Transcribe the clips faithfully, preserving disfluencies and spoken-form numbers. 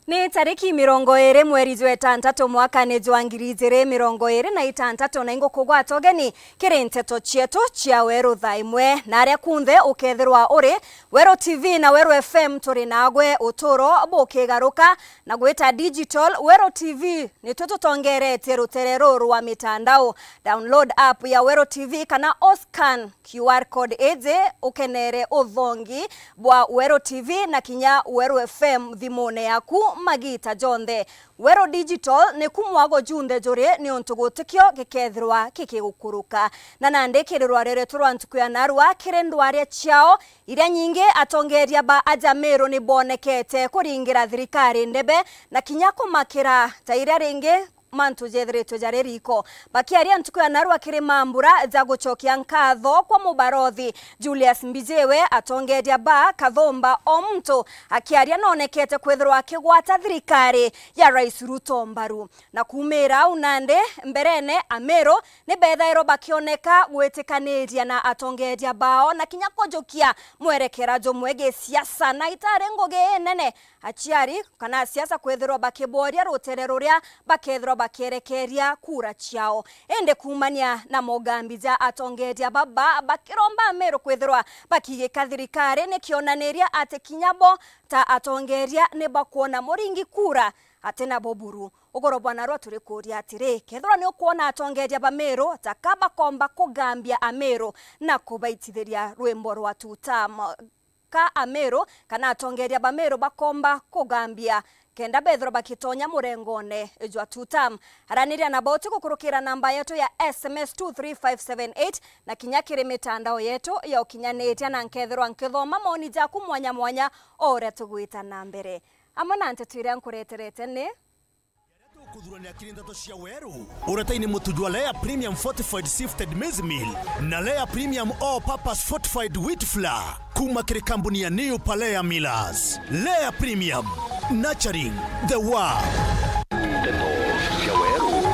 Ni tariki mirongo iri mweri jwa itantatu mwakani jwa ngiri ijiri mirongo iri na itantatu, na ingukugwata ugeni kiri nteto cietu cia weru thaa imwe. Na aria kunthe ukethirwa uri, Weru T V na Weru F M turi nagwe, uturo bukigaruka na gwita digital. Weru T V nitwe tutongeretie rutere ruru rwa mitandao. Download app ya Weru T V kana uscan Q R code iji ukenere uthongi bwa Weru T V na kinya Weru F M thimune yaku magita jonthe. Weru Digital niku mwago junthe juri, niuntu gutikio gikethirwa gikigukuruka. Na nandi kiri rware rwetu rwa ntuku ya narua kiri ndwaria ciao, iria nyingi atongeria ba aja Meru ni bonekete kuringira thirikari ndebe na kinya kumakira ta iria ringi mantu jethiritwe jari riko. Bakiaria ntuku ya narua kiri mambura ja gucokia nkatho kwa mubarothi Julius Mbijiwe, atongeria ba Kathumba, o muntu akiaria nonekete kwithirwa akigwata thirikari ya Rais Ruto mbaru. Na kuumira au nandi, mberene, Ameru ni bethairwe bakioneka gwitikaniria na atongeria bao na kinya kujukia mwerekera jumwe gisiasa, na itari ngugi inene aciari kana asiasa kwithirwa bakiboria rutere ruria bakethirwa bakierekeria kura ciao. Indi kuumania na mogambi ja atongeria baba bakiromba Ameru kwithirwa bakigika thirikari, ni kionaniria ati kinya bo ta atongeria ni bakwona muringi kura ati nabo buru. Ugoro bwa narua turi kuuria atiri, kethirwa ni ukwona atongeria ba Meru ta ka bakomba kugambia Ameru na kubaitithiria rwimbo rwa tutam, ka Ameru kana atongeria ba Meru bakomba kugambia kenda bethirwa bakitonya murengone jwa tutam? Araniria na bauti gukurukira namba yetu ya S M S two three five seven eight na kinya kiri mitandao yetu ya ukinyaniria, na nkethirwa nkithoma maoni jaku mwanya mwanya o uria tugwita na mbere. Amwe na nteto iria nkureterete ni: Tukuthurania kiri nteto cia weru. Uretaini mutu jwa Lea Premium Fortified Sifted Maize Meal na Lea Premium All Purpose Fortified Wheat Flour kuma kiri kambuni ya New Palea Millers. Lea Premium, nurturing the world. Nteto cia weru.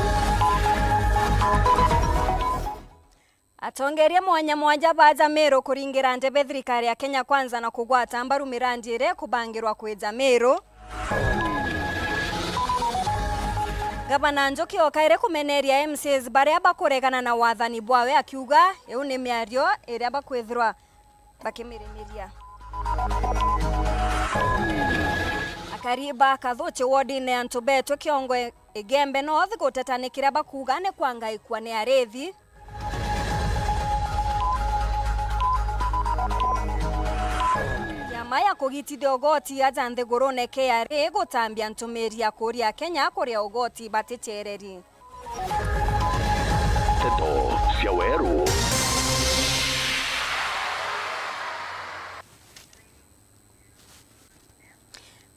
Atongeria mwanya mwanya baja Meru kuringira ndebe thirikari ya Kenya Kwanza na kugwata mbaru mirandi iria ikubangirwa kwija Meru. Gavana Njuki okaire kumeneria M C As baria bakuregana na wathani bwawe, akiuga iu ni miario iria bakwithirwa bakimirimiria. Akari ba Kathuchi wodine ya Ntubetwe Kiongwe Igembe North guteta ni kiria bakuuga ni kwangaikua ni arithi. Kiama ya kugitithia ugoti aja nthigurune K R A gutambia ntumiri ya kuria Kenya kuria ugoti baticereri. Nteto cia weru.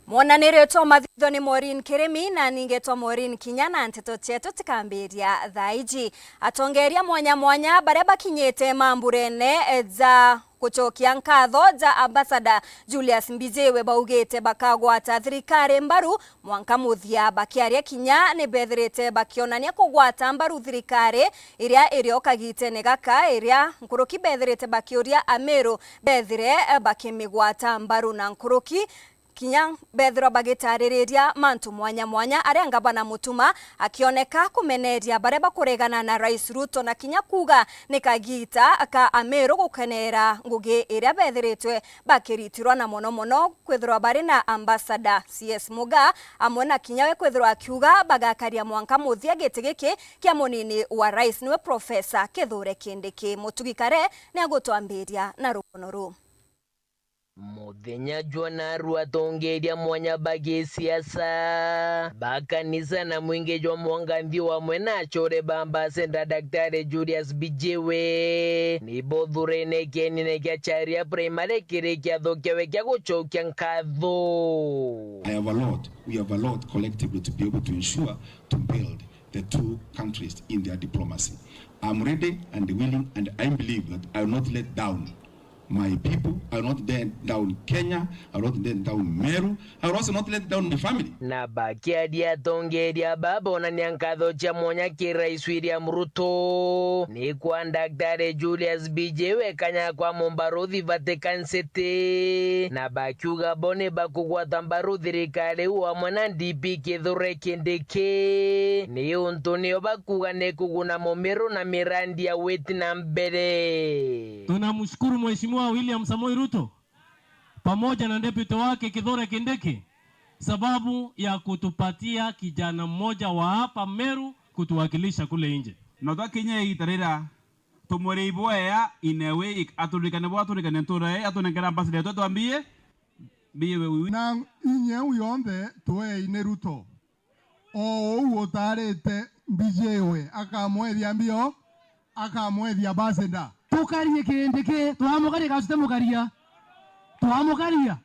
Mwonanirio twa mathitho ni Maureen Kirimi na ningetwa Maureen Kinya, na nteto cietu tikambiria thaa iji. Atongeria mwanya mwanya baria bakinyite mamburene ja gucokia nkatho ja Ambassador Julius Mbijiwe baugite bakagwata thirikari mbaru mwanka muthia. Bakiaria kinya ni bethirite bakionania kugwata mbaru thirikari iria irio kagitene gaka, iria nkuruki bethirite bakiuria Ameru bethire bakimigwata mbaru, na nkuruki kinya bethirwa bagitaririria mantu mwanya mwanya aria ngavana Mutuma akioneka kumeneria baria bakuregana na Rais Ruto, na kinya kuuga ni kagita ka Ameru gukenera ngugi iria bethiritwe bakiritirwa, na mono mono kwithirwa bari na Ambassador C S Muga, amwe na kinya we kwithirwa akiuga bagakaria mwanka muthia giti giki kia munini wa rais niwe Professor Kithure Kindiki. Mutugi Kare ni agutwambiria na rugono ruu. Muthenya jwa narua atongeria mwanya ba gisiasa, ba kanisa na mwingi jwa mwanganthi wamwe na achure ba Ambassador Daktari Julius Mbijiwe ni bothurene kienine kia Charia Primary kiri kiatho kiawe kia gucokia nkatho. I have a lot, we have a lot collectively to be able to ensure to build the two countries in their diplomacy. I'm ready and willing, and I believe that I will not let down My people, I will not let down Kenya, I will not let down Meru, I will also not let down my family. Na bakiaria atongeria aba bonania nkatho cia mwanya ki Rais William Ruto ni kwa Daktari Julius Mbijiwe kanya kwa mumbaruthi Vatican City, na bakiuga bo ni bakugwata mbaru thirikari iu amwe na D P Kithure Kindiki, ni untu nio bakuga ni kuguna mumiru na mirandi ya witi na mbere. Tunamshukuru Mheshimiwa William Samoei Ruto pamoja na deputy wake Kithure Kindiki sababu ya kutupatia kijana mmoja wa hapa Meru kutuwakilisha kule nje. Na twakinya igiita riria tumuri ibwea inewe ik-, aturikane bwa aturikane ntura ii, atunenkera ambassador yetu, twambie, mbiye we, we, we. Na inya iu yonthe tuei ni Ruto. O uu utaarite Mbijiwe akamwethia mbio, akamwethia ambassador. Tukarie Kindiki, twamukaria kana tutimukaria? Twamukaria.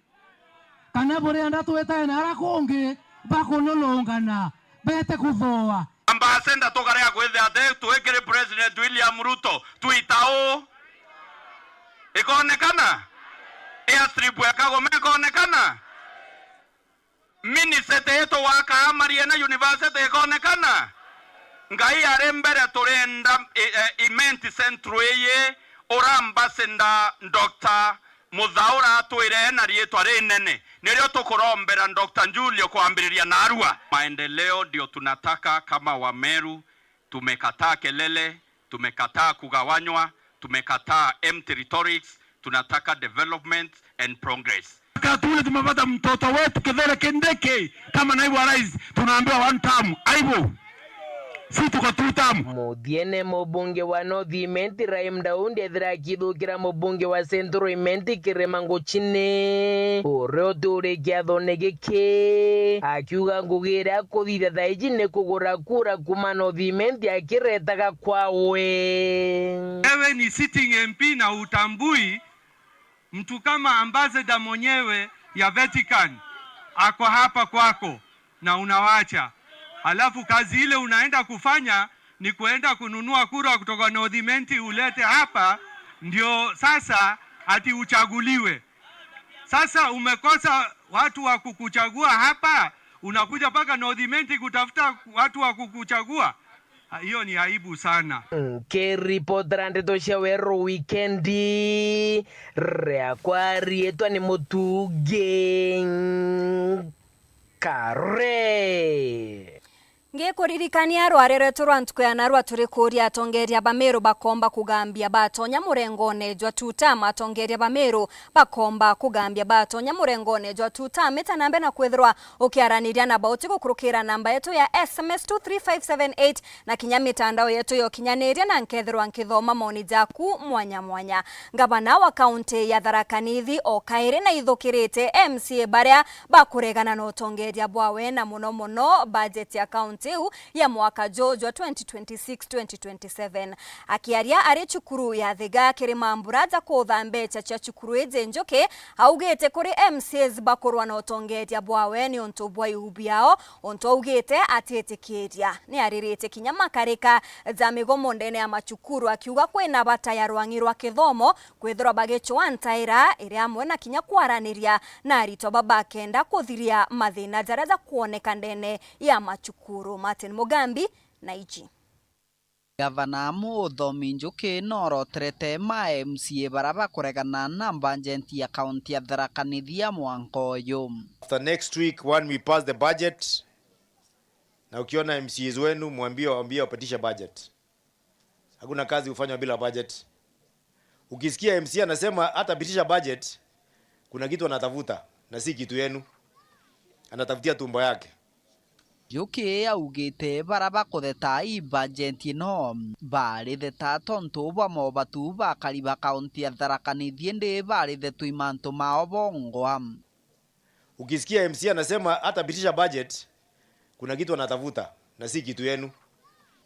Kana burienda twitae na aria kungi bakununungana, bete kuthoa. Ambassador tukarega kwithia ati twi kiri President William Ruto, twita uu? Ikonekana? Airstrip ya Kagoma ikonekana? Minicity itugwakaa Mariena University ikonekana? Ngai ari mbere, turenda i-, e, Imenti Central iyi, ura ambassador Doctor Muthaura atwire ena riitwa rinene, nirio tukurombera Doctor Njulio kwambiriria narua. Maendeleo ndio tunataka kama Wameru. Tumekataa kelele, tumekataa kugawanywa, tumekataa empty rhetorics, tunataka development and progress. Wakati ule tumepata mtoto wetu Kithure Kindiki kama naibu wa rais, tunaambiwa one term. Aibu. Si tuko two term. Muthiene, mubunge wa North Imenti Rahim Daudi ethira akithukira mubunge wa Central Imenti Kirima Nguchini, uria uturi kiathone giki, akiuga ngugi iria akuthithia thaa iji ni kugura kura kuma North Imenti akiretaga kwawe. Wewe ni sitting M P na utambui mtu kama ambassador mwenyewe ya Vatican ako hapa kwako na unawacha. Alafu kazi ile unaenda kufanya ni kuenda kununua kura kutoka North Imenti ulete hapa, ndio sasa ati uchaguliwe. Sasa umekosa watu wa kukuchagua hapa, unakuja mpaka North Imenti kutafuta watu wa kukuchagua. Ah, hiyo ni aibu sana. Nkiripotera ndeto cia Weru Wikendi, riakwa riitwa ni Mutugi Kare. Ngikuririkania rware rwetu rwa ntuku ya narua, turi kuuria atongeria ba Meru bakomba kugambia batonya murengone jwa two term. Atongeria ba Meru bakomba kugambia batonya murengone jwa two term. Ita nambe na kwithirwa ukiaraniria na bauti gukurukira namba yetu ya S M S two three five seven eight na kinya mitandao yetu ya ukinyaniria, na nkethirwa nkithoma maoni jaku mwanya mwanya. Ngavana wa kaunti ya Tharaka Nithi o kairi naithukirite M C A baria bakuregana na utongeria bwawe, na muno muno bajeti ya kaunti iu ya mwaka juju jwa twenty twenty-six twenty twenty-seven. Akiaria ari cukuru ya Thiga kiri mambura ja kuutha mbeca cia cukuru iji njuki, augite kuri M C As bakurwa na utongeria bwawe ni untu bwa iu biao, untu augite atitikiria. Ni ariritie kinya makarika ja migomo ndene ya macukuru, akiuga kwina bata ya rwang'i rwa kithomo kwithirwa bagicwaa ntaira iri amwe na kinya kwaraniria na aritwa ba bakenda kuthiria mathina jaria jakwoneka ndene ya macukuru. Martin Mugambi, Naiji. Gavana Muthomi Njuki nooroterete ma M C A baria bakuregana na bajeti ya kaunti ya Tharaka Nithi ya mwanka uyu. After next week, when we pass the budget, na ukiona M C As wenu, mwambie waambie wapitishe budget. Hakuna kazi hufanywa bila budget. Ukisikia M C A anasema hatapitisha budget, kuna kitu anatafuta na si kitu yenu. Anatafutia tumbo yake. Njuki augite baria bakutheta i bajeti ino baritheta tontu bwa mobatu bakari ba kaunti ya Tharaka Nithi, indi barithetwe i mantu mao bongwa. Ukisikia M C A anasema hatapitisha budget, kuna kitu anatafuta na si kitu yenu.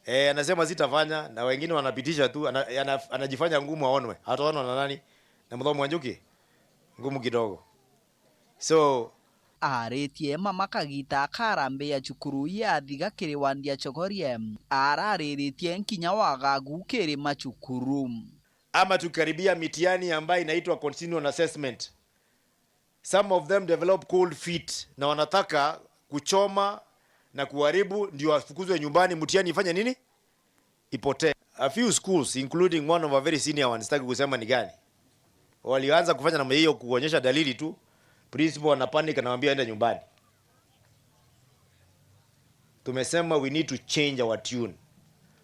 Eh, anasema sitafanya, na wengine wanapitisha tu, ana, ana, anajifanya ngumu aonwe. Ataonwa na nani? Na Muthomi wa Njuki? Ngumu kidogo. So, aritie mama kagita akarambia cukuru ya Thiga kiri Wandia Chogorie, arariritie nkinya wagagu kiri macukuru. ama tukikaribia mitihani ambayo inaitwa continual assessment, some of them develop cold feet na wanataka kuchoma na kuharibu ndio wafukuzwe nyumbani, mtihani ifanye nini? Ipotee. A few schools, including one of a very senior ones, sitaki kusema ni gani, walianza kufanya namna hiyo, kuonyesha dalili tu, principal ana panic, anamwambia enda nyumbani. Tumesema we need to change our tune.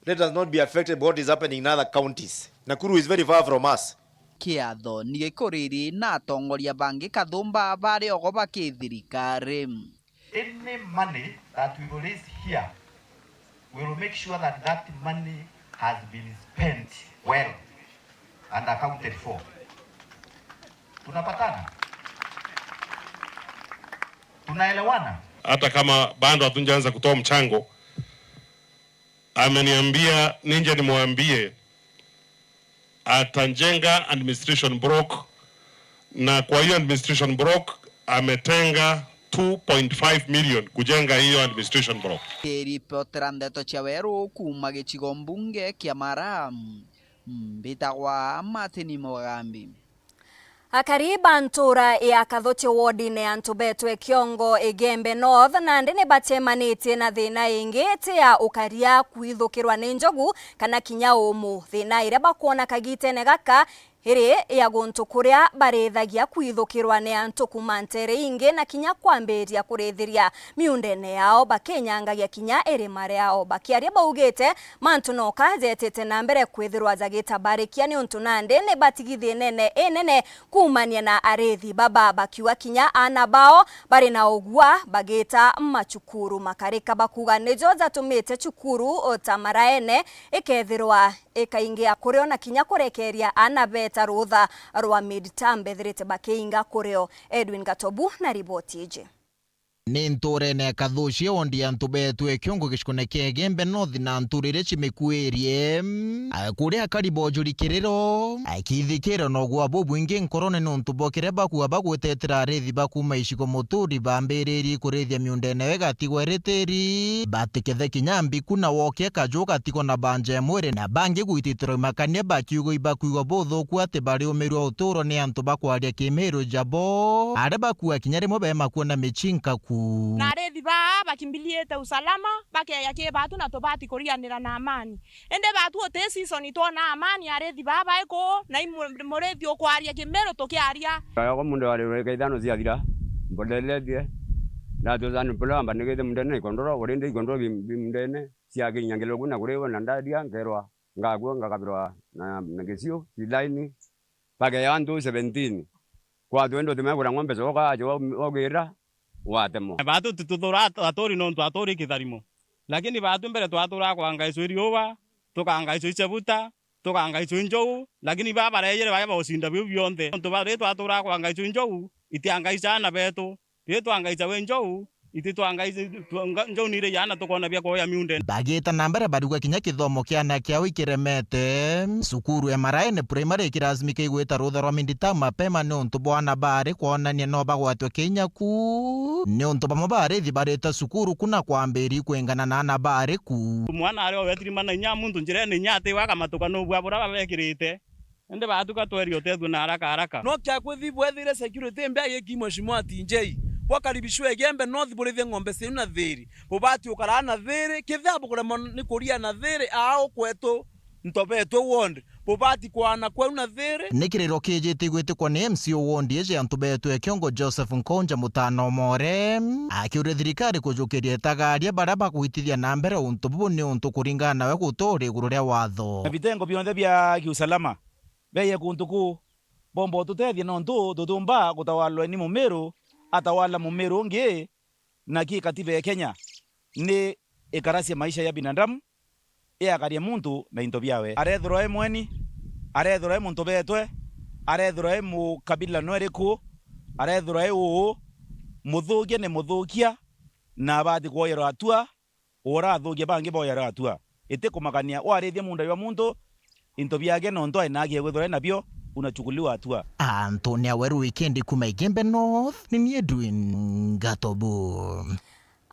Let us not be affected by what is happening in other counties. Nakuru is very far from us. Kiatho ni gikuriri na atongoria bangi kathumba bari ogo bakithirikari. Any money that we release here, we will make sure that that money has been spent well and accounted for. Tunapatana? Tunaelewana? Hata kama bado hatujaanza kutoa mchango, ameniambia nije nimwambie atajenga administration block, na kwa hiyo administration block ametenga two point five million kujenga hiyo administration block. Kiripotera ndeto cia weru kuuma gicigo mbunge kia Mara, mbitagwa Martin Mugambi. Akari ba ntuura ya Kathuchi wodine ya Ntubetwe Kiongo Igembe North nandi ni bacemanitie na thina ingi iti ya ukaria, kwithukirwa ni njogu kana kinya umu, thina iria bakwona kagitene gaka iri ya guntu kuria barithagia kwithukirwa ni antu kuuma nteere ingi na kinya kwambiria kurithiria miundene yao, bakinyangagia kinya irima riao. Bakiaria baugite mantu noka jetite na mbere kwithirwa jagitabarikia niuntu nandi ni bati thinene inene kuumania na arithi baba, bakiuga kinya aana bao bari na ugua bagita macukuru makarika, bakuga nijo jatumite cukuru ta Maraene ikethirwa ikaingia kurio na kinya kurekeria aana beta rutha rwa mid-term bethirite bakiinga kurio. Edwin Gatobu na riboti iji. Ni ntuurene ya Kathuchi, wondi ya Ntubetwe Kiongo gicigone kia Igembe North na ntuura iria cimikuirie. Kuria akari bojuri kiriro, kithikiro na ugua bubwingi nkorone niuntu bwa kiria bakuuga bagwitetera arithi ba kuuma icigo muturi bambiririe kurithia miundene yao igatigwa iri tiri, batikethe kinya mbiku na wokie kaju gatigwa na banja ya mwiri, na bangi gwititirwa imakania bakiuga ibakuigwa buthuku ati bariumirua uturo ni antu bakwaria kimiru jabo, aria bakuuga kinya rimwe bema kuona micinka ku. Na arithi baa bakimbiliite usalama, bakeeja ki baatu na tubati kurianira na amani. Indi baatu uti season twona amani arithi baa bai kuu, na i mu-, murithi ukwaria kimiru tukiaria. Yako mundu ari rweka ithano ciathira, mbonderetie, ndatuza ni pula amba nigite mundene ikondoro, urindi ikondoro bi, bi mundene, ciakinya ngilogu na kuriwa na ndaria, nkerwa ngakua ngakabirwa na, na giciu, cilaini, bakeya antu seventeen. Kwatwende utimegura ng'ombe coka, aja wa-, wagira, watemwa. Baatu tituthura at-, aturi nontu aturi kitharimo. Lakini baatu mbere twaturaga kwangaicwa i riuwa, tukangaicwa i cebuta, tukangaicwa i njou, lakini baa barejere baja baucinda biu bionthe. Nontu ba-, riria twaturaga kwangaicwa i njou, itiangaicaa aana betu. Riria twangaica wi njou, iti twangaici, twa-, nga-, njou ni iria iana tukoona bia kuoya miundene. Bagita na mbere bariuga kinya kithomo kia aana kiao ikiremete. Cukuru ya Maraene Primary ikiracimika igwita rutha rwa mid-term mapema niuntu bwa aana baari kwonania no bagwatwe kinya ku. Niuntu bamwe ba arithi barita cukuru ku na kwambiria kwingana na aana baari ku. Mwana ari o wetirimana inya muntu njirene inya atiwa akamatuka nubua buria babekirite. Indi baatuka twerie utethue na haraka haraka. No kia kwithi bwethire security mbi agiki Mheshimiwa T J. Bwakaribishwe Igembe North burithie ng'ombe ciu na thiri. Bubati ukaraa na thiri, kethira bukuremwa ni kuria na thiri, aa ukwetu Ntobetwe ward. Bubati kwaana kweu na thiri. Ni kiriro kijite igwitikwa ni M C A ward iji ya Ntubetwe Kiongo Joseph Nkonja Mutana Omore, akiuria thirikari kujukiria itagaria baria bagwitithia na mbere untu bubu ni untu kuringana nawe guturi iguru ria watho. Na vitengo bionthe bia kiusalama beeye kuntu kuu, bomba ututethie nontu tutiumba gutawalwa ni Mumiru, atawala Mumiru ungi, na ki katiba ya Kenya ni ikaracia maisha ya binadamu, iakaria muntu na into biawe. Arethirwa e mweni, arethirwa e muntu betwe, arethirwa e mukabila no iriku, arethirwa e uu, muthukia ni muthukia, na abati kwoyerwa atua. Urathukia bangi boyerwa atua. Iti kumakania, warithia munda jwa muntu, into biake nontu ai na haki ya kwithirwa ai nabio, unachukuliwa hatua. Anthony Aweru, Wikendi kuma Igembe North, ni ni Edwin Ngatobu.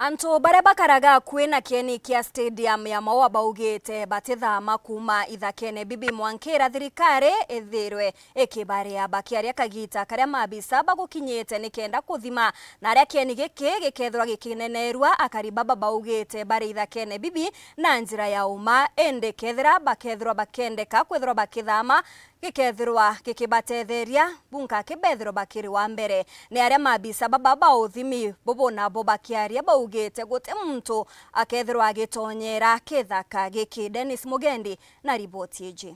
Antu baria bakaraga akui na kieni kia stadium ya Maua baugite batithama kuuma ithakene bibi mwankira thirikari ithirwe ikibaria. Bakiaria kagita karia maabisa bagukinyite nikenda kuthima na aria kieni giki gikethirwa gikinenerua, akari baba baugite bari ithakene bibi na njira ya uma, indi kethira bakethirwa bakendeka kwithirwa bakithama, gikethirwa gikibatetheria bunka kibethirwa bakiri wa mbere. Ni aria maabisa baba ba uthimi bubu nabo bakiaria baugite guti muntu akethirwa agitonyera kithaka giki. Dennis Mugendi na riboti iji.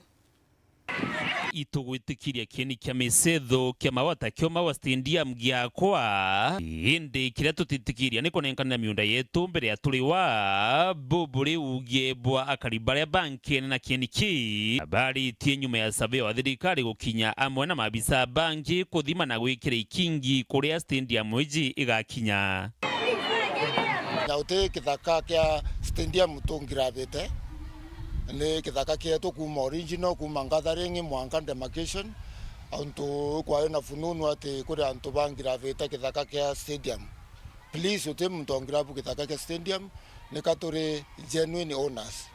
Itugwitikiria kieni kia misetho kia Maua ta kioma wa stadium giakwa, indi kiria tutitikiria ni kunenkanira miunda yetu mbere ya turiwa. Bubu ri ugie bwa akari baria bankiene na kieni ki baritie nyuma ya surveyor wa thirikari gukinya amwe na maabisa bangi kuthima na gwikira ikingi kuria stadium iji igakinya. Na uti kithaka kia stadium tungiravite, ni kithaka kietu kuuma original, kuuma gathering mwanka demarcation. Antu kwari na fununu ati kuri antu bangiravite kithaka kia stadium. Please, uti muntu ongiravu githaka kia stadium, nika turi genuine owners.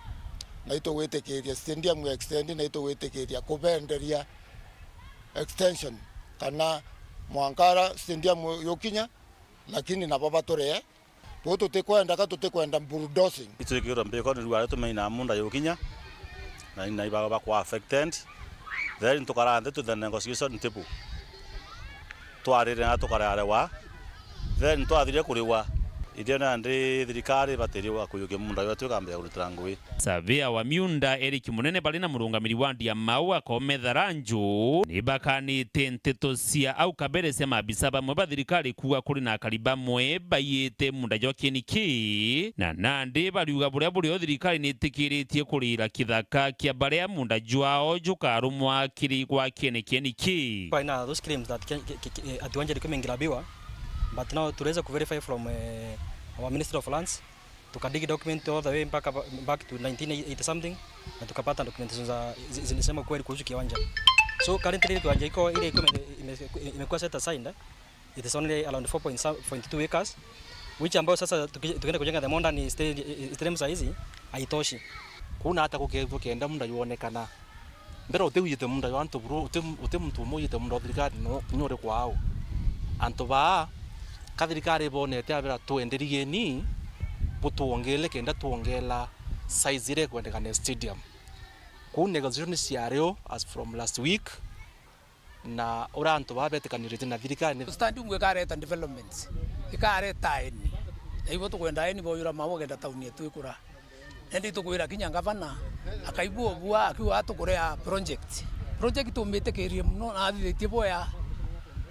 Na itugwitikiria stadium extend, na itugwitikiria kubenderia extension, kana mwanka ara stadium yukinya, lakini nabo bature. Tuu tutikwenda ka tutikwenda bulldozing. Itwikirwe mbiko ni riua riu tumeina munda yukinya, na ni nai baba bakwa affected. Then tukaraa nthi twithe negotiation table. Twarire na tukarearewa. Then twathirie kuriwa. Ithione nandi thirikari batiriwa kuyukia munda wetu ikambia kuritira ngui. Savea wa miunda Eric Munene bari na murungamiri wa Ndia Mau Akome Tharanju ni bakanite nteto cia au kabere cia maabisa bamwe ba thirikari kuuga kuri na akari bamwe baiyite munda jwa kieni ki, na nandi bariuga buria burio thirikari nitikiritie kurira kithaka kia baria munda jwao jukarumwa kiri gwa kieni kieni ki. By now, those claims that ki-, ki-, ki-, eh, ati wanja ilikuwa imeingilabiwa, but now tuliweza kuverify from, eh, our Ministry of Lands, tukadigi document all the way mpaka ba-, back to nineteen eighty something, na tukapata documentation za zi-, zinasema kweli kuhusu kiwanja. So currently kiwanja iko ile iko ime-, ime-, imekuwa set aside, eh? It is only around four point some, point two acres, which ambayo sasa tuki-, tukienda kujenga the modern sta-, stadium saa hizi haitoshi. Kuna hata kuke-, kukenda munda yuonekana. Mbere utiwijite munda jwa antu buru, uti, uti muntu umwe wijite munda wa thirikari no kinya uri kwao. Antu baa, ka thirikari ibonete abera twenderigeni, butwongele kenda twongela size iria ikwendekana stadium. Kuu negotiation ciario as from last week, na uria antu baa betikanirite na thirikari ni stand ungu ikareta developments, ikareta aeni, na ibo tukwenda aeni boyura mau bagenda tauni yetu ikura. Indi itukwira kinya ngavana akaigua ubua akiuga atukurea project. Project tumitikirie muno na athithitie boya,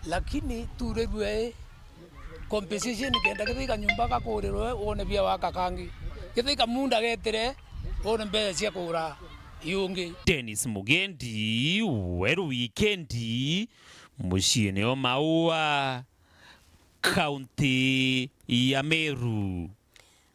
lakini turirue compensation kenda kethira kanyumba gakurirwe wone bia waka kangi. Kethira kamunda getire wone mbeca cia kugura iungi. Dennis Mugendi, Weru Wikendi, muciini o Maua, kaunti ya Meru.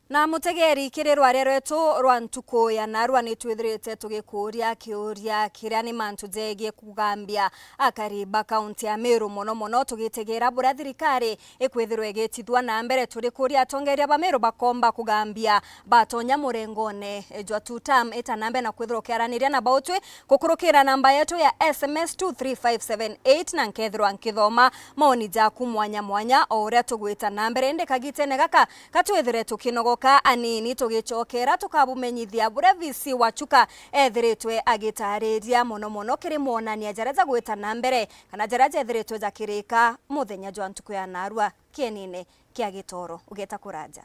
Na mutegeri, kiri rwaria rwetu rwa ntuku ya narua ni twithirite tugikuuria kiuria kiria ni mantu jegie kugambia akari ba kaunti ya Meru, mono mono tugitegera buria thirikari ikwithirwa igitithua na mbere. Turikuuria atongeria ba Meru bakomba kugambia batonya murengone jwa two term ita na mbere na kwithirwa ukiaraniria na bautwi gukurukira namba yetu ya S M S two three five seven eight, na nkethirwa nkithoma maoni jaku mwanya mwanya o uria tugwita na mbere. Indi kagitene gaka, ka twithire tukinogoka anini, tugicokera tukabumenyithia buria V C wa Chuka ethiritwe agitariria, mono mono kiri monania jaria jagwita na mbere kana jaria jethiritwe jakirika muthenya jwa ntuku ya narua kienine kia Gitoro. Ugeta kuraja.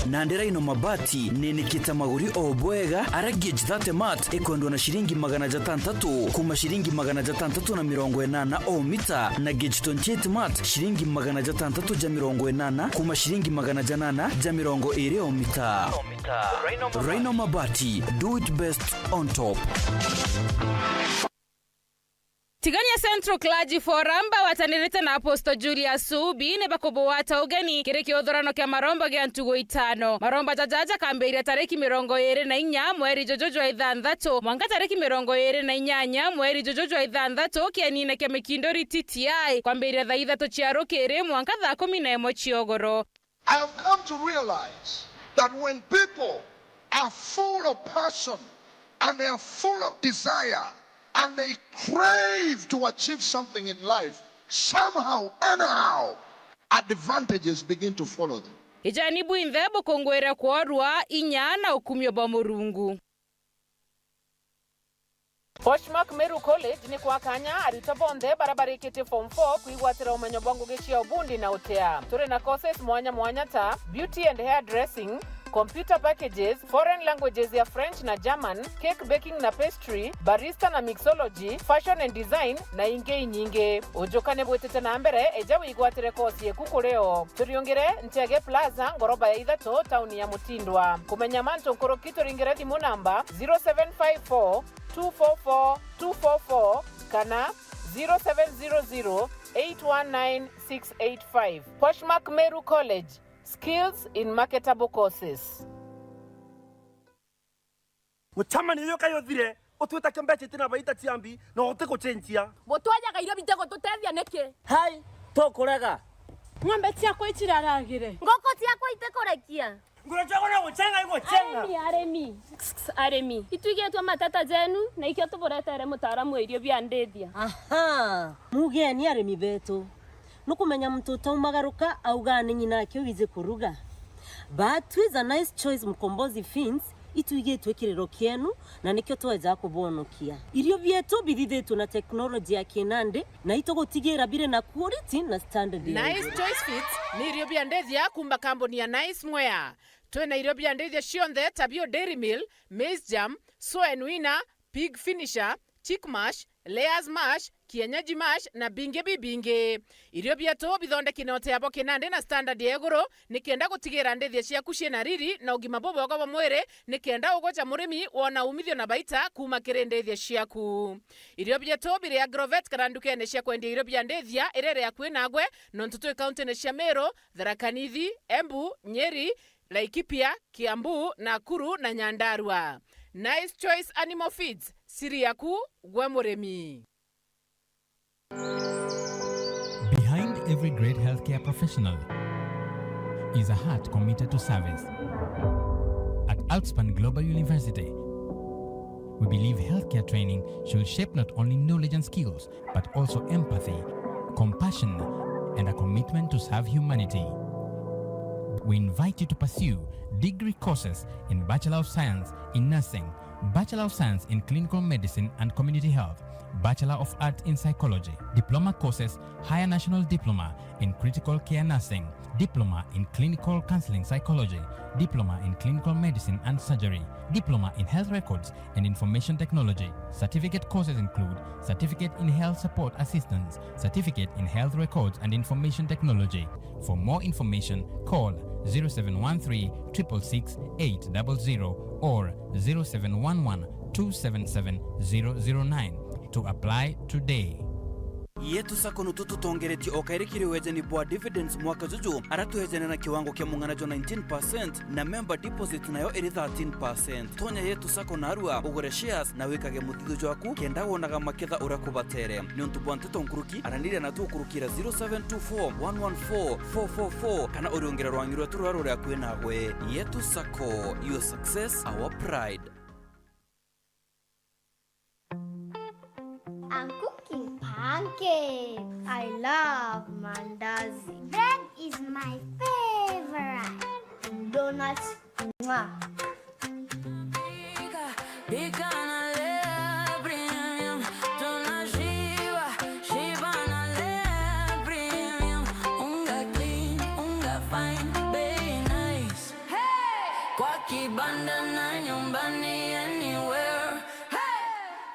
Nandi Rhino Mabati ninikite maguri o bwega, aria gauge thirty mat ikwendwa na ciringi magana jatantatu, kuma ciringi magana jatantatu na mirongo inana o mita, na gauge twenty-eight mat ciringi magana jatantatu ja mirongo inana, kuma ciringi magana janana ja mirongo iri o mita. Rhino Mabati, do it best on top. Tigania Central Clergy Forum bagwatanirite na Apostle Julius Subi ni bakubugwata ugeni kiri kiuthurano kia maromba gia ntugu itano. Maromba jaja jakambiria tariki mirongo iri na inya mweri juju jwa ithanthatu mwanka tariki mirongo iri na inyanya mweri juju jwa ithanthatu kienine kia Mikinduri T T I, kwambiria thaa ithatu cia rukiri mwanka thaa kumi na imwe cia ugoro. I have come to realize that when people are full of passion and they are full of desire and they crave to achieve something in life, somehow, anyhow, advantages begin to follow them. Ijani bwinthe bukungwire kworua inya na ukumio bwa Murungu. Poshmark Meru College ni kwa kanya aritwa bonthe baria barikitie form four kwigwatira umenyo bwa ngugi cia ubundi na utea. Turi na courses mwanya mwanya ta beauty and hair dressing, computer packages, foreign languages ya French na German, cake baking na pastry, barista na mixology, fashion and design, na ingi inyingi. Ujuka ni bwitite na mbere, eja wigwatire course yeku kuri o. Turiungire Ntege Plaza, ngoroba ya ithatu, tauni ya Mutindwa. Kumenya mantu nkuruki, turingire thimu namba zero seven five four two four four two four four kana zero seven zero zero eight one nine six eight five. Poshmark Meru College, skills in marketable courses. Mucemanio uyu kai uthire, utwita kio mbeca itina baita ciambi, na utigucenjia. Butwajaga irio bitigututethia niki? Hai, tukurega. Ng'ombe ciakwa iciraragire. Nguku ciakwa itikurekia. Nguru ciakwa no gucenga igucenga. Arimi, arimi. Arimi. Itwigitwe mateta jenu, na ikio tuburetere mutaaramu wa irio bia ndithia. Aha, mugeni arimi betu. Nukumenya muntu utaumagaruka augaa ni ng'ina ake wiji kuruga. But twiza Nice Choice Mkombozi Feeds, itwigitwe kiriro kienu, na nikio tweja kubonokia. Irio bietu bithithitwe na teknoloji ya kinandi, na itugutigira biri na quality na standard ya Nice iguru. Choice Feeds ni irio bia ndithia kuuma kambuni ya Nice Mwea. Twina irio bia ndithia cionthe ta bio Dairy Meal, Maize Germ, Soen Winner, Pig Finisher, Chick Mash, Layers Mash, Kienyeji Mash na bingi bibingi. Irio bietu bithondeki na utea bwa kinandi na standard ya iguru, nikenda gutigira ndithia ciaku ciina riri na ugima bubwega bwa mwiri, nikenda ugoja murimi wona umithio na baita kuuma kiri ndithia ciaku. Irio bietu biri Agrovet kana ndukene cia kwendia irio bia ndithia iria iri akui nagwe, nontu twi kauntine cia Meru, Tharaka Nithi, Embu, Nyeri, Laikipia, Kiambu, Nakuru na Nyandarua. Nice Choice Animal Feeds, siri yaku gwe murimi. Behind every great healthcare professional is a heart committed to service. At Outspan Global University, we believe healthcare training should shape not only knowledge and skills, but also empathy, compassion, and a commitment to serve humanity. We invite you to pursue degree courses in Bachelor of Science in Nursing, Bachelor of Science in Clinical Medicine and Community Health, Bachelor of Arts in Psychology, diploma courses, Higher National Diploma in Critical Care Nursing, Diploma in Clinical Counseling Psychology, Diploma in Clinical Medicine and Surgery, Diploma in Health Records and Information Technology. Certificate courses include Certificate in Health Support Assistance, Certificate in Health Records and Information Technology. For more information, call zero seven one three triple six eight double zero or zero seven one one two seven seven zero zero nine to apply today. Yetu Sacco nutu tutongeretie o kairi kiri wejani bwa dividends mwaka juju, ara twejane na kiwango kia mung'ana jwa nineteen percent na member deposit nayo iri thirteen percent. Tonya Yetu Sacco narua, ugure shares na wikage muthithu jwaku kenda wonaga maketha uria kubatere. Niuntu bwa nteto nkuruki, araniria natu ukurukira zero seven two four one one four four four four kana uriungire rwangi rwetu ruria ruri akui nagwe. Yetu Sacco, your success, our pride. I'm cooking pancakes. I love mandazi. Bread is my favorite. Donuts. Mwah. Pika, pika na Lea Premium. Tunashiba, shiba na Lea Premium. Unga clean, unga fine, bei nice. Hey! Kibanda na nyumbani, anywhere. Hey!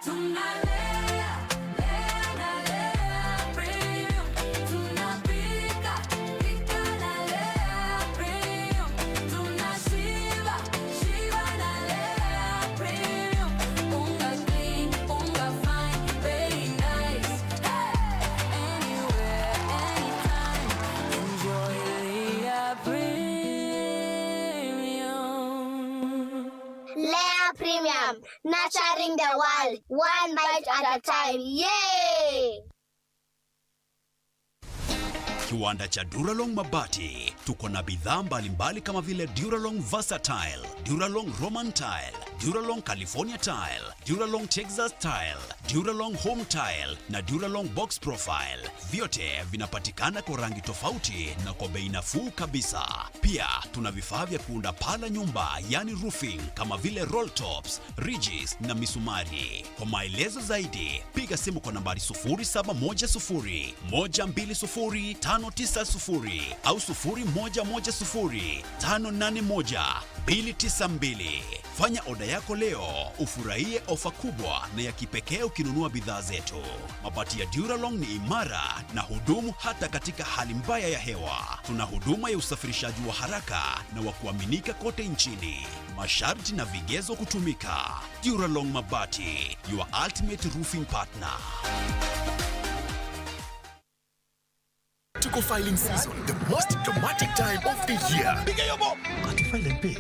Tunalea, lea na lea premium. Tunapika, pika na lea premium. Tunashiba, shiba na lea premium. Unga clean, unga fine, bei nice. Hey! Anywhere, anytime. Enjoy Lea Premium. Lea Premium, nurturing the world, one bite at a time. Yay! Kiwanda cha Duralong Mabati. Tuko na bidhaa mbalimbali kama vile Duralong Versatile, Duralong Roman Tile, Duralong California Tile, Duralong Texas Tile, Duralong Home Tile na Duralong Box Profile. Vyote vinapatikana kwa rangi tofauti na kwa bei nafuu kabisa. Pia tuna vifaa vya kuunda paa la nyumba, yani roofing, kama vile roll tops, ridges na misumari. Kwa maelezo zaidi, piga simu kwa nambari sufuri saba moja sufuri, moja mbili sufuri, tano tisa sufuri au sufuri moja moja sufuri, tano nane moja, mbili tisa mbili. Fanya oda yako leo, ufurahie ofa kubwa na ya kipekee ukinunua bidhaa zetu. Mabati ya Duralong ni imara na hudumu hata katika hali mbaya ya hewa. Tuna huduma ya usafirishaji wa haraka na wa kuaminika kote nchini. Masharti na vigezo kutumika. Duralong Mabati, your ultimate roofing partner. Tuko filing season, the most dramatic time of the year. Piga hiyo bo. Ati file and pay.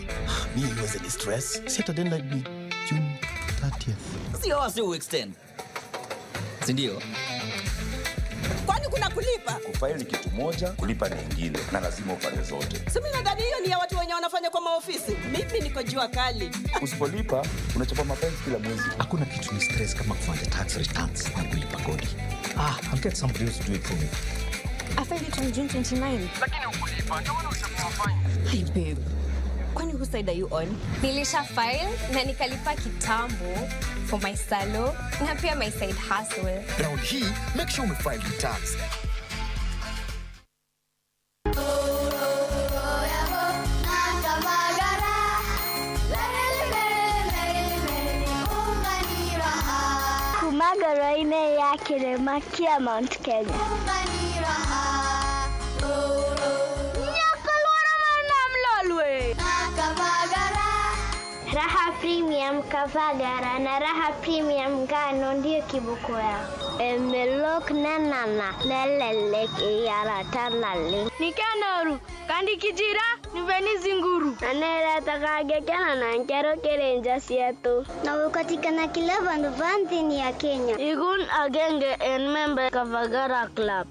Me, it wasn't stress. Saturday night ni June thirtieth. Sio wasi u extend. Si ndio? Kwani kuna kulipa? Kufile ni kitu moja, kulipa ni ingine, na lazima ufanye zote. Si mimi nadhani hiyo ni ya watu wenye wanafanya kwa maofisi. Mimi niko jua kali. Usipolipa, unachapa mapenzi kila mwezi. Hakuna kitu ni stress kama kufanya tax returns na kulipa kodi. Ah, I'll get somebody else to do it for me. I filed it on June twenty-nine. Lakini ukulipa, ndio maana ulichukua fine. Hey babe, kwani whose side are you on? Nilisha file na nikalipa kitambo for my salon na pia my side hustle. Round hii, make sure umefile returns. Kuma ngoro-inĩ ya kĩrĩma kĩa Mount Kenya. Nyakalwara mwana mlolwe. Raha Premium Kavagara na Raha Premium Ngano ndio kiboko yao. Emelok nenana nelelek iyarata naleng. Nikenoru, kandi kijira, niveni zinguru. Na neretaga ngekena na nkero kiri nja cietu. Na gukatikana kila vandu va nthini ya Kenya. Igun agenge en member Kavagara Club.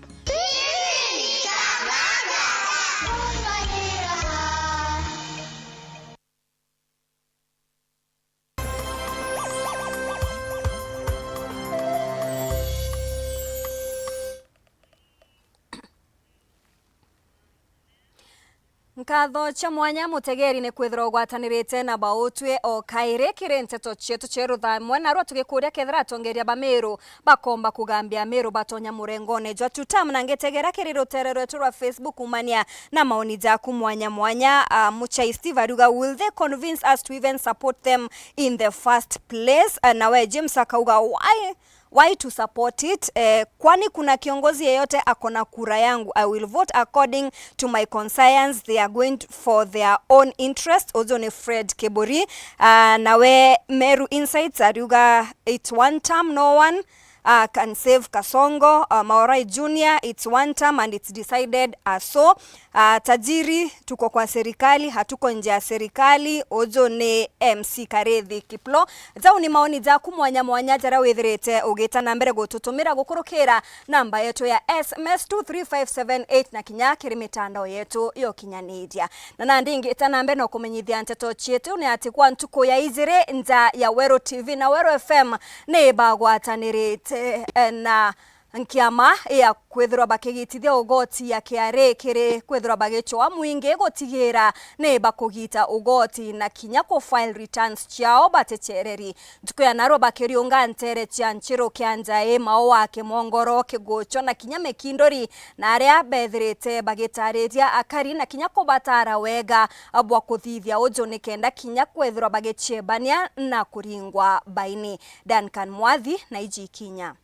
Nkatho cia mwanya mutegeri ni kwithirwa ugwatanirite na bautwi o kairi kiri nteto cietu cia ruthamwe, narua tugikuria kethira atongeria ba Miru bakomba kugambia Miru batonya murengone jwa Tutam, na ngitegera kiri rutere rwetu rwa Facebook kumania na maoni jaku mwanya mwanya. Ah, Muchai Steve ariuga, "Will they convince us to even support them in the first place?" Ah, nawe James akauga, "Why, why to support it? Eh, kwani kuna kiongozi yeyote ako na kura yangu? I will vote according to my conscience. They are going to, for their own interest." Uju ni Fred Kiburi. Ah, nawe Meru Insights ariuga, "It's one term, no one uh, can save Kasongo, uh, Maorai Junior, it's one term and it's decided as so. Uh, tajiri, tuko kwa serikali, hatuko nje ya serikali." Uju ni M C Karethi Kiplo. Jau ni maoni jaku mwanya mwanya jaria withirite ugita na mbere gututumira gukurukira namba yetu ya S M S two three five seven eight na kinya kiri mitandao yetu ya ukinyaniria. Na nandi ngita na mbere na kumenyithia nteto cietu ni ati kwa ntuku ya ijiri nja ya Weru T V na Weru F M ni bagwatanirite, eh, na Nkiama ya kwithirwa bakigitithia ugoti ya K R A kiri kwithirwa bagichoa mwingi gutigira ni bakugita ugoti na kinya ku file returns ciao batichereri. Ntuku ya narua bakiriunga ntere cia Nchiru, Kianjai, Maua, Kimongoro, Kigucho na kinya Mikinduri, na aria bethirite bagitariria akari na kinya kubatara wega bwa kuthithia uju nikenda kinya kwithirwa bagiciebania na kuringwa baini. Duncan Mwathi na iji ikinya.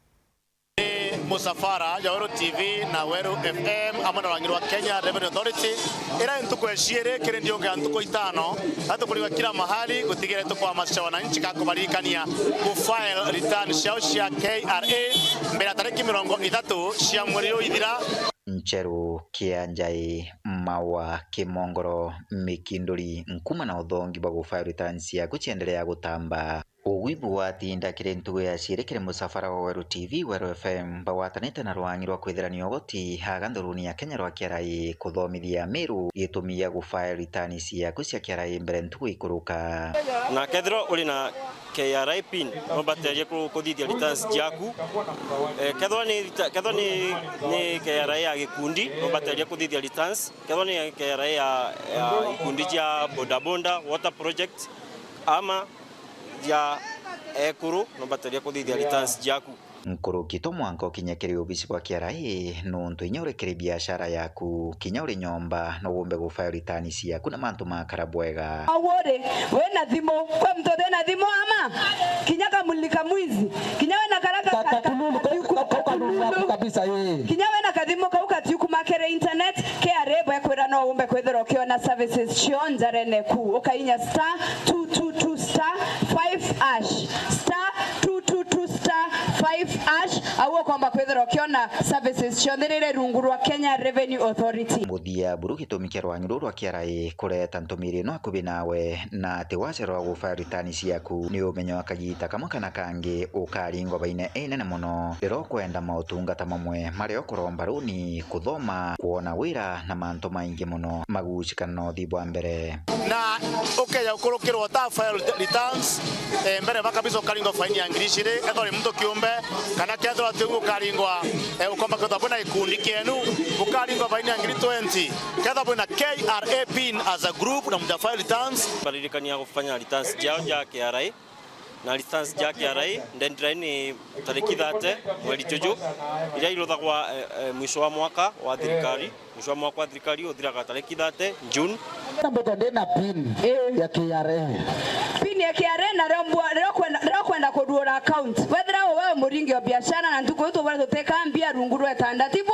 Ni musafara ya Weru T V na Weru F M amwe na rwangi rwa Kenya Revenue Authority, ira ntuku ya ciiri kiri ndiunga ya ntuku itano, na tukurigwa kila mahali gutigira tukwahamasisha wananchi ka kubaririkania ku file return ciao cia K R A mbere ya tariki mirongo ithatu cia mweri uyu ithira. Ncheru, Kianjai, Maua, Kimongoro, Mikinduri, Nkuma na uthongi bwa ku file return ciaku ciendelea gutamba. Ugwi bwatinda kiri ntugu ya ciiri kiri musafara wa Weru T V, Weru F M, bagwatanite na rwangi rwa kwithirania ugoti haga nthuruni ya Kenya rwa K R A kuthomithia Amiru gitumi gia ku file return ciaku cia K R A mbere ntugu ikuruka. Na kethirwa uri na K R A pin, no baterie ku-, kuthithia returns ciaku. Eh, kethirwa ni rita-, kethirwa ni, ni K R A ya gikundi, no baterie kuthithia returns. Kethirwa ni K R A ya, ya ikundi cia bodaboda, water project, ama ja ekuru, no bateria kuthithia returns jaku. Nkuruki to mwanka ukinye kiri obisi bwa K R A, nuntu inya uri kiri biashara yaku, kinya uri nyomba, no wumbe gufile return ciaku na mantu makara bwega. Au uri, wina thimu? Kwi muntu utina thimu ama? Kinya kamulika mwizi, kinya wina kara ka-, ka-, ka-, katiuku-, ka-, ka-, katiuku-, kabisa, ii. Kinya wina kathimu kau katiukumakire internet, K R A bwekwira no umbe kwithira ukiona services cio njarene ku. Ukainya star two two two star five hash. Star two two two star five hash. Au ukomba kwithira ukiona services cionthe riri rungu rwa Kenya Revenue Authority. Muthia buru gitumi kia rwangi ruru rwa K R A kureta ntumiri ino akubi nawe, na ati wacerwa gufile return ciaku, ni umenyo kagita kamwe kana kangi ukaringwa baine inene muno. Riria ukwenda mautungata mamwe maria ukuromba runi, kuthoma, kwona wira na mantu maingi muno magucikana na uthii bwa mbere. Na ukeja gukurukirwa uta file returns, eh, mbere ba kabisa ukaringwa faini ya ngiri iciri, ethirwa ni muntu kiumbe, kana kethirwa ati ungi ukaringwa, eh, ukomba kwithirwa bwina gikundi kienu, ukaringwa faini ya ngiri twenty. Kethirwa bwina K R A pin as a group na muja file returns. Baririkania gufanya returns jao ja K R A. Na returns ja K R A, deadline ni tariki thirty mweri juju, iria iruthagwa, eh, eh, mwisho wa mwaka wa thirikari. Mwisho wa mwaka wa thirikari uthiraga tariki thirty June. Na mbeto ndina pin ya K R A. Pin ya K R A, na riria mbwa-, riria ukwenda, riria ukwenda kuruura account. Wethira we muringi wa biashara na ntuku iu tubwire tutika mbia rungu rwa itanda, tibo?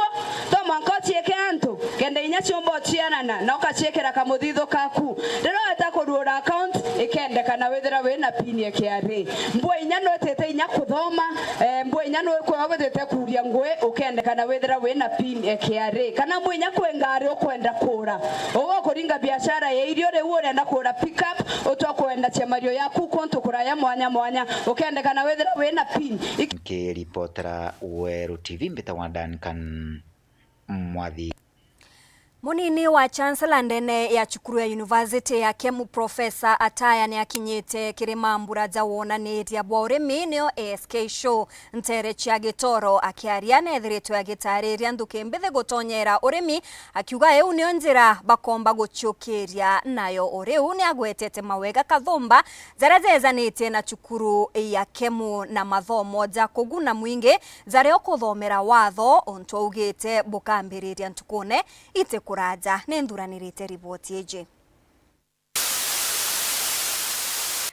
To mwanka uciike antu, kenda inya ciumba ucianana, na ukaciikira kamuthithu kaku. Riria weta kuruura account, ikendekana withira wina pin ya K R A. Mbua inya nwitite inya kuthoma, eh, mbua inya nwi-, kwi witite kuuria ngui, ukendekana withira wina pin ya K R A. Kana mbua inya kwi ngari ukwenda kuura, uga ukuringa biashara ya irio, riu urenda kuura pick up, utwa kwenda ciamario yaku kuntu kuraya mwanya mwanya, ukendekana withira wina pin. Ik- Nkiripotera Weru T V, mbitagwa Duncan Mwathi. Munini wa Chancellor ndene ya cukuru ya University ya Kemu, Professor Ataya, ni akinyite kiri mambura ja wonaniria bwa urimi, nio A S K Show, ntere cia Gitoro. Akiaria, nethiritwe agitariria nthuki mbithi gutonyera urimi, akiuga iu nio njira bakomba guciukiria nayo. O riu ni agwetete mawega kathumba jaria jejanitie na cukuru ya Kemu na mathomo ja kuguna mwingi jaria ukuthomera watho, untu augite bukambiriria ntukune itikuraja. Ni nthuranirite riboti iji.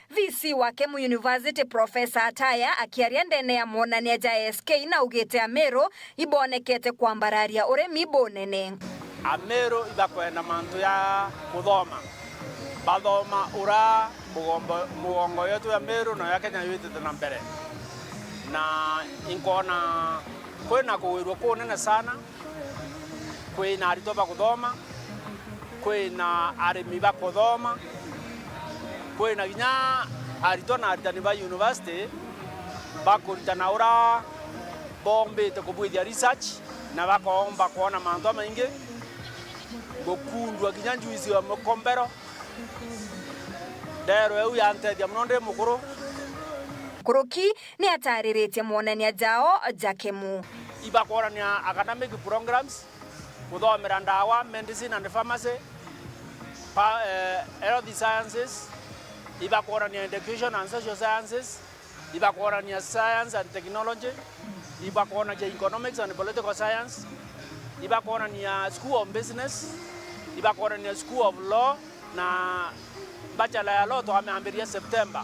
V C wa Kemu University, Professor Ataya, akiaria ndene ya mwonania ja A S K, naugite Amiru ibonekete kwambararia urimi bunene. Amiru ibakwenda mantu ya kuthoma, bathoma ura mugombo-, mugongo yetu ya Miru na ya Kenya yitite na mbere. Na inkwona kwina kugwirua kunene sana, kwina aritwa ba kuthoma, kwina arimi ba kuthoma, kwina kinya aritwa na aritani ba university bakuritana ura bombite kubwithia research na bakoomba kwona mantu jamaingi, gukundua kinya njuici ya mukombero. Ndero iu yantethia mono ndi mukuru. nkuruki ni atariritie mwonania jao ja kemu. Ibakwonania academic programs, kuthomera ndawa, medicine and pharmacy, pa, eh, health sciences, ibakwonania education and social sciences, ibakwonania science and technology, ibakwonania economics and political science, ibakwonania school of business, ibakwonania school of law, na Bachelor ya Law twamiambiria September,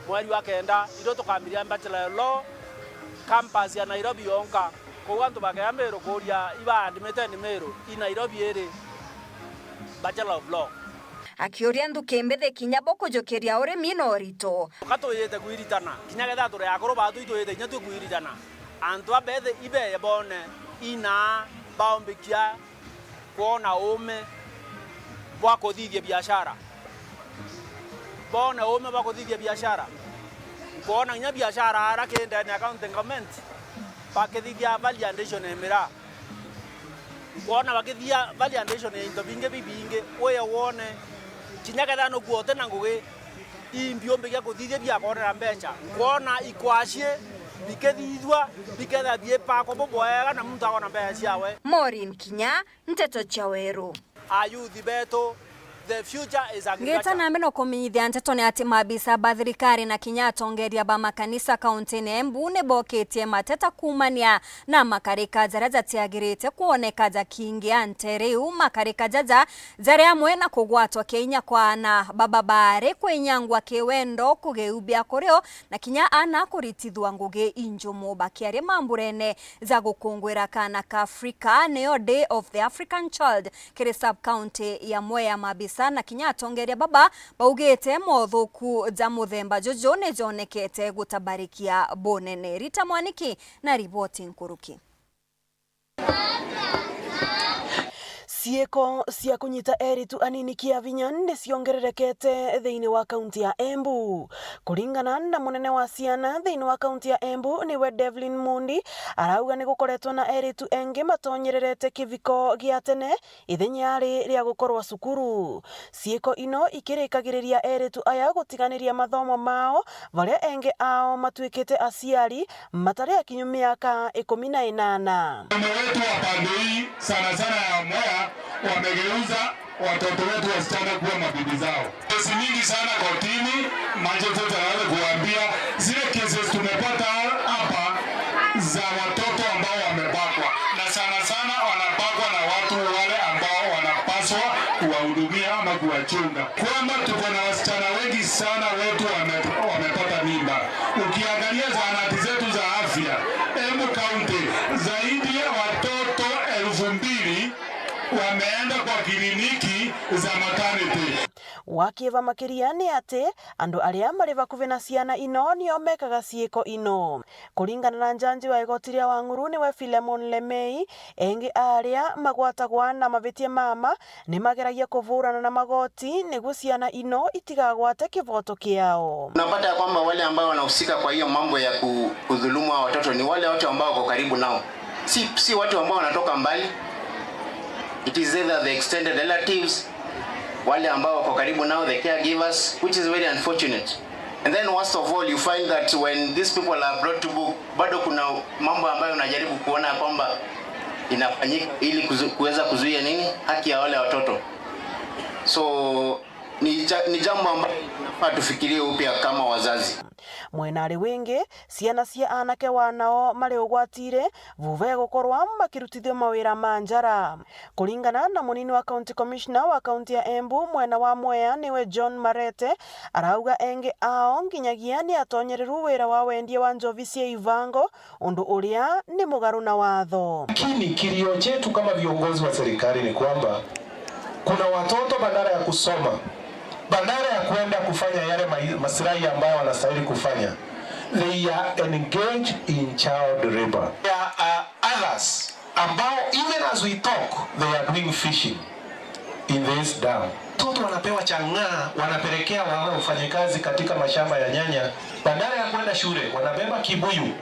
mweri wa kenda, irio tukambiria Bachelor ya Law campus ya Nairobi yonka. Kou antu bakeambirwa kuuria, ibaandimite ni Meru, i Nairobi iri Bachelor of Law. Akiuria nthuki mbithi kinya bo kujukiria urimi na urito. Ka tuyite kwiritana, kinya ketha turi akuru batu ituyite kinya twi kwiritana. Antu a bethi ibeye bone ina baumbikia kwona uume bwa kuthithia biashara. Bone uume bwa kuthithia biashara. Kwona kinya biashara ara ki ndene ya county government, bakithithia value addition ya miraa. Kwona bakithia value addition ya into bingi bibingi, uye wone, kinya ketha nuku uti na ngugi, imbi umbikia kuthithia biakorera mbeca. Kwona ikwacii bikithithua, biketha biipakwa bubwega na muntu akona mbeca ciawe. Maureen Kinya, Nteto cia Weru. Ayuthi betu, the future is agriculture. Ngita na mbere no kumenyithia nteto ni ati maabisa ba thirikari na kinya atongeria ba makanisa kaunti-ini ya Embu ni bokitie mateta kuumania na makarika jaria jatiagirite kwoneka jakiingia nteere iu. Makarika jaja jari amwe na kugwatwa kinya kwa aana baba baari kwinyangwa kiwendo, kugiu biakurio na kinya aana kuritithua ngugi injumu. Bakiaria mamburene ja gukungwira kaana ka Afrika, niyo Day of the African Child, kiri sub-county ya Mwea, maabisa na kinya atongeria baba baugite mothuku ja muthemba juju ni jonekete gutabarikia bunene. Rita Mwaniki na riboti nkuruki. Ciiko cia kunyita eeritu anini kia vinya ni ciongererekete thiini wa kaunti ya Embu. Kuringana na munene wa ciana thiini wa kaunti ya Embu, niwe Devlin Mundi, arauga ni gukoretwo na eeritu engi matonyererete kiviko gia tene ithenya ri ria gukorwa cukuru. Ciiko ino ikirikagiriria eeritu aya gutiganiria mathomo mao, baria engi ao matuikite aciari matari akinyu miaka ikumi na inana. Wanaume wetu wa pande hii, sana sana ya Mwea, wamegeuza watoto wetu wasichana kuwa mabibi zao. Kesi mingi sana kotini, magistrate anaweza kuambia zile cases tumepata hapa za watoto ambao wamebakwa, na sana sana wanabakwa na watu wale ambao wanapaswa kuwahudumia ama kuwachunga, kwamba tuko na wasichana wengi sana wetu wame-, wamepata mimba. Ukiangalia zahanati zetu za afya, Embu County, zaidi ya watoto elfu mbili wameenda kwa kliniki za maternity. Wakieva makiria ni ati andu aria mari bakuvi na ciana ino nio mekaga ciiko ino. Kuringana na njanji wa igoti ria Wang'uru niwe Philemon Lemei, engi aria magwatagwa na mavitia mama ni mageragia kuvurana na magoti niguo ciana ino itigagwate kivoto kiao. Unapata ya kwamba wale ambao wanahusika kwa hiyo mambo ya ku-, kudhulumu hao watoto ni wale watu ambao wako karibu nao. Si, si watu ambao wanatoka mbali. It is either the extended relatives, wale ambao wako karibu nao, the caregivers, which is very unfortunate. And then worst of all, you find that when these people are brought to book, bado kuna mambo ambayo unajaribu kuona kwamba inafanyika ili kuzu-, kuweza kuzuia nini? Haki ya wale watoto. So, ni ja-, ni jambo ambalo tunafaa tufikirie upya kama wazazi. Mwena ari wingi, ciana cia aanake wanao mari ugwatire vuva ya gukorwa makirutithua mawira ma njara. Kuringana na munini wa County Commissioner wa kaunti ya Embu mwena wa Mwea niwe John Marete, arauga engi ao nginyagia ni atonyereru wira wa wendia wa njovi cia ibango, undu uria ni mugaru na watho. Lakini kilio chetu kama viongozi wa serikali ni kwamba kuna watoto badala ya kusoma, badala ya kuenda kufanya yale mai-, masilahi ambayo wanastahili kufanya, they are engaged in child labor. There are others ambao, even as we talk, they are doing fishing in this dam. Watoto wanapewa chang'aa, wanapelekea wao wafanyikazi katika mashamba ya nyanya, badala ya kwenda shule, wanabeba kibuyu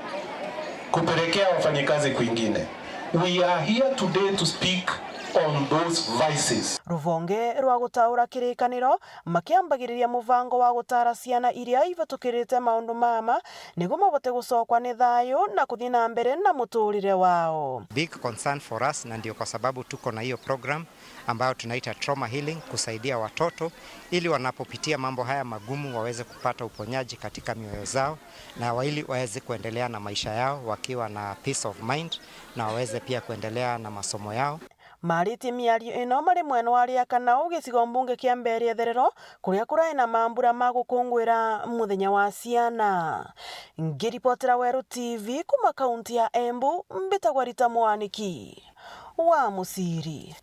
kupelekea wafanyikazi kwingine. We are here today to speak on those vices. Ruvonge rwa gutaura kirikaniro makiambagiriria muvango wa gutara ciana iria ibatukirite maundu mama niguo mabote gucokwa ni thayu na kuthii na mbere na muturire wao. Big concern for us, na ndio kwa sababu tuko na hiyo program ambayo tunaita trauma healing, kusaidia watoto ili wanapopitia mambo haya magumu waweze kupata uponyaji katika mioyo zao, na wa-, ili waweze kuendelea na maisha yao wakiwa na peace of mind, na waweze pia kuendelea na masomo yao. Mariti miario ino mari mwena wa Riakanau, gicigo mbunge kia Mbeere Etherero, kuria kurai na mambura ma gukunguira muthenya wa ciana. Ngiripotera Weru T V kuma kaunti ya Embu, mbitagwa Rita Mwaniki wa Musiri.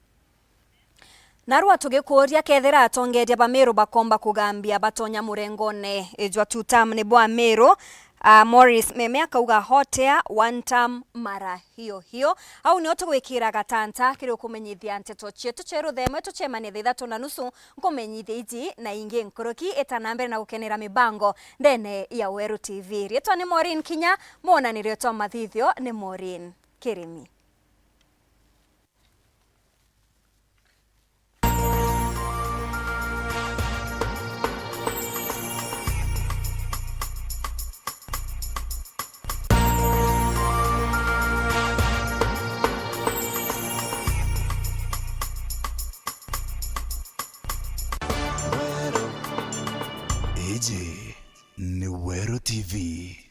Narua tugikuuria kethira atongeria ba Meru bakomba kugambia batonya murengone jwa two term ni bwa Meru, ah, Morris Meme akauga hot air, one term mara hiyo hiyo. Au nio tugwikira gatanta kiri ukumenyithia nteto cietu cia ruthemwe tucemanie thaa ithatu na nusu, nkumenyithia iji na ingi nkuruki. Ita na mbere na gukenera mibango ndene ya Weru T V. Riitwa ni Maureen Kinya, mwonanirio twa mathithio ni Maureen Kirimi. Iji ni Weru T V.